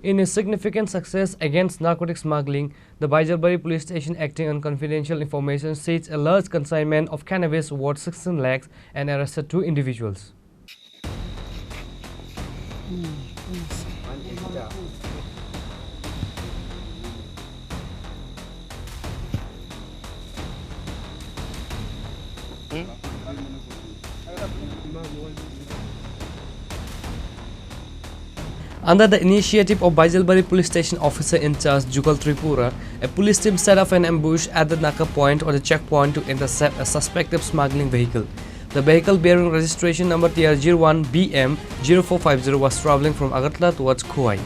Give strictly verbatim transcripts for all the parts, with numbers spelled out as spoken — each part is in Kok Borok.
In a significant success against narcotic smuggling, the Baijalbari police station, acting on confidential information, seized a large consignment of cannabis worth sixteen lakhs and arrested two individuals. Under the initiative of Baijalbari Police Station Officer in Charge Jugal Tripura, a police team set up an ambush at the Naka point or the checkpoint to intercept a suspected smuggling vehicle. The vehicle, bearing registration number T R zero one B M zero four five zero, was traveling from Agartala towards Khowai.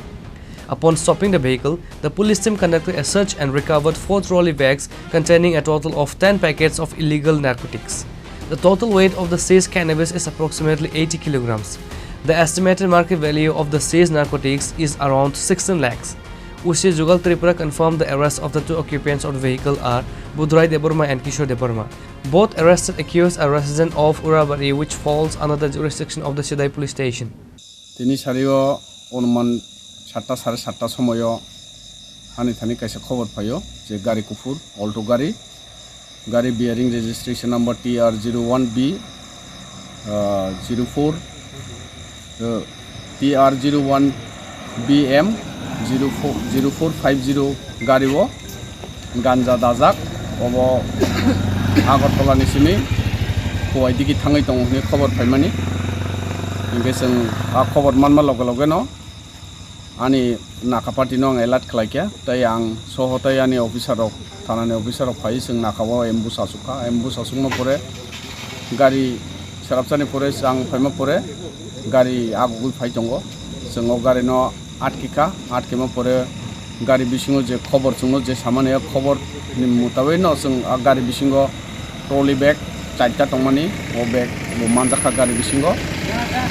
Upon stopping the vehicle, the police team conducted a search and recovered four trolley bags containing a total of ten packets of illegal narcotics. The total weight of the seized cannabis is approximately eighty kilograms. The estimated market value of the seized narcotics is around sixteen lakhs. O C Jugal Tripura confirmed the arrest of the two occupants of the vehicle are Budrai Debbarma and Kishore Debbarma. Both arrested accused are residents of Urabari, which falls under the jurisdiction of the Sidai Police Station. Tini sario onuman satta sare satta somoyo ani thani kaisa khobor phaio je gari kuphur, Alto gari, gari bearing registration number T R zero one B, ah, zero four, ah, T R zero one B M zero four, zero four five zero gari o ganja dajak, obo Agartala ni simi Khowai digi thangwi tongo hwnwi khobor phaimani. Hinkhe chwng a khobor manma loge loge no ani Naka party no ang alert khlaikha, tei ang soho tei ani officer rok, thana ni officer rok phai, chwng Naka o ambush achukha, ambush achukma pore gari serapsani pore chwng phaima pore gari agugwi phai tongo, chwng o gari no atkikha, atkima pore gari bisingo je khobor chwngo, je samani o khobor ni mutabik no chwng a gari bisingo trolley bag charta tongmani, o bag bo manjakha gari bisingo.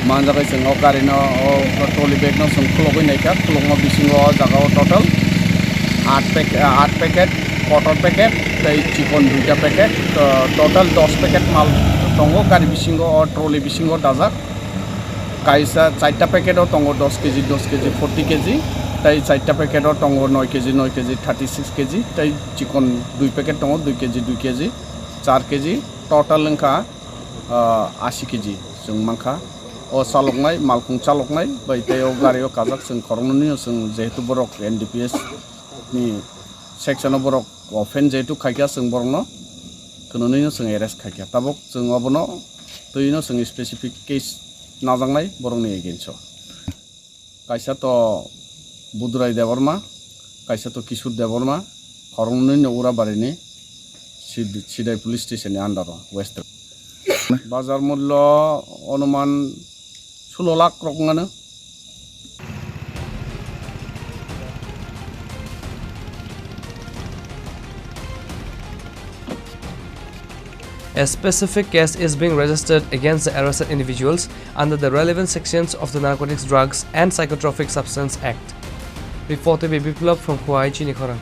Manjagwi chwng o gari no, o trolley bag no chwng khulogwi naikha, khulokma bisingo o jaga o total aat pack-, aat packet, kotor packet tei chikon duita packet, to-, total dos packet mal tongo gari bisingo, o trolley bisingo dajak. Kaisa charta packet o tongo dos kg, dos kg, forty kg, tei charta packet o tongo noi kg, noi kg, thirty six kg, tei chikon dui packet tongo dui kg, dui kg, char kg, total wngkha, ah, ashi kg chwng mankha. O chaloknai, malkhung chaloknai bai tei o gari o kajak chwng khoroknwi no chwng, jehetu borok N D P S ni section o borok offend jehetu khaikha, chwng borokno kwnwnwi no chwng arrest khaikha. Tabuk chwng obono twi no chwng specific case najaknai borokni against o. Kaisa to Budrai Debbarma, kaisa to Kishore Debbarma, khoroknwi no Urabarini Sid-, Sidai police station ni under o, West. Bazar mullo onuman sulo lakh rok wngano. A specific case is being registered against the arrested individuals under the relevant sections of the Narcotics Drugs and Psychotropic Substance Act. Reported by Biplab from Khowai, Chini Khorang.